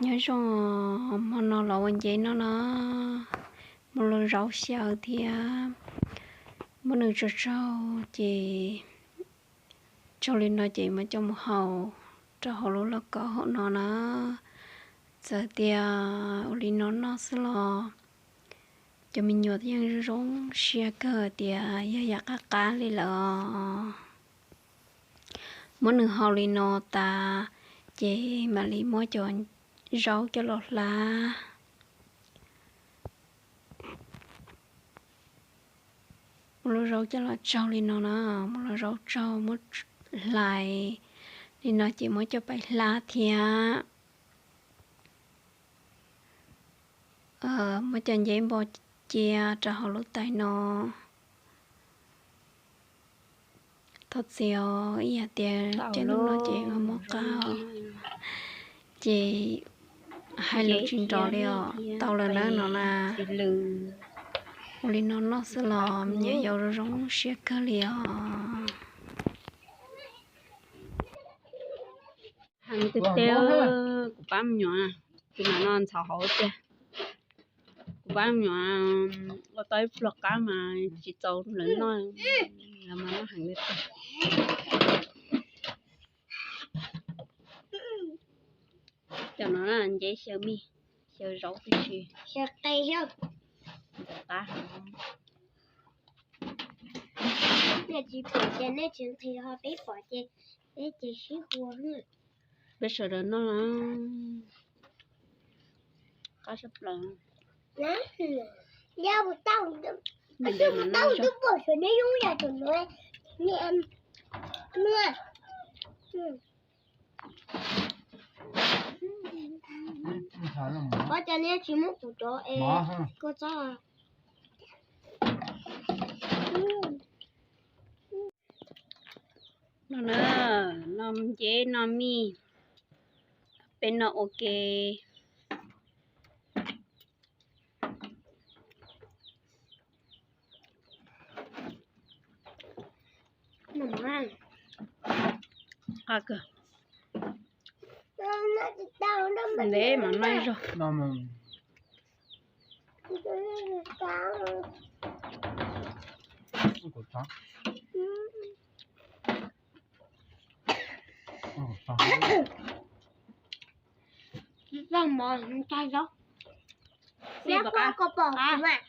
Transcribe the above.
Nyob zoo, hmo no los ua nceb noj no, muab lub zaub xyaw thiab muab nws tso tsaug ces tsaug li no ces muab coj mus hau rau hauv lub lauj kaub hauv no na. Txawm tias ua li no noj xwb los cov me nyuam yeej zoo siab kawg tias yog yam qab qab li lawm os. Muab nws hau li no tas ces mam li muab cov zaub coj los hlab. Muab lub zaub coj los tsaug li no na, muab lub zaub tsaug muab hlais li no ces muab coj pais hlab thiab. Muab cov nceb npo cia rau hauv lub tais no. Thov txim os, ib yam tias cov lub no ces muab qab os, ces hais lus tsis nrov li os. Tau lawm na no na. Ua li no noj xwb los me nyuam yaus zoo zoo siab kawg li os. Heev tiag tiag, kuv pab me nyuam, tus no no ntxhov hauv tiag. Kuv pab me nyuam ua tau ib pluag qab mas tsis txaus lawv noj, lawv mas noj heev li tiag. Cov no nceb xyaw mij, xyaw zaub tib si. Xyaw qe xyaw. Ntxim qab. Nej tsis pom ces nej tsis nqhis, ho peb pom ces peb ces sib hua. Peb sawv daws noj qab sab plaws. Yog tau, tau twb pom sawv nej yooj yam tus nuav. Ua cas nej tsis muab kuv cov es kua txob? No na, no nceb no mij, peb noj ua ke. Qab kawg. Ntev mas noj ib zaug. Vaj mov ntag zaub. Koj pom kuv mas.